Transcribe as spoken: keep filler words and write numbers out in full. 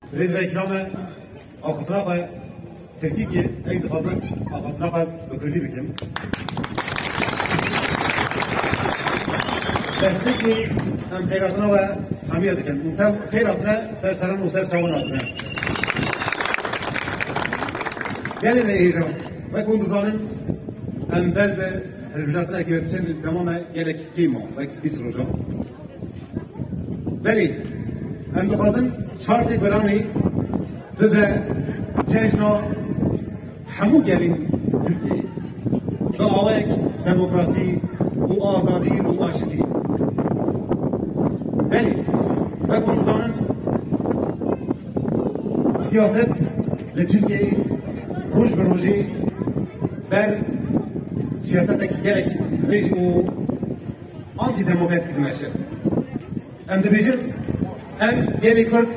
Rêz ve îkram e, axiftina xwe tirkî kir, ez dixwazim axiftina xwe bi kurdî bikim. Destekî em xeyratina we hemiya dikin. Û tev xeyr hatine ser seran û ser çawan hatine. Gelê me hêja, wek hûn dizanin, em ber bi hilbijartinekê ve dişên dema me gelek kêm e, wek bîst roja. Belê, em dixwazin çartê Gulanê bibe cejna hemû gelên Tirkiyeyê. Bi awayek demokrasî û azadî û aştî. Belê, wek hûn dizanin, siyaset li Tirkiyeyê roj bi rojê ber siyasetek gelek dirêj û antîdemokratîk dimeşe. Em dibêjin, em gelê Kurd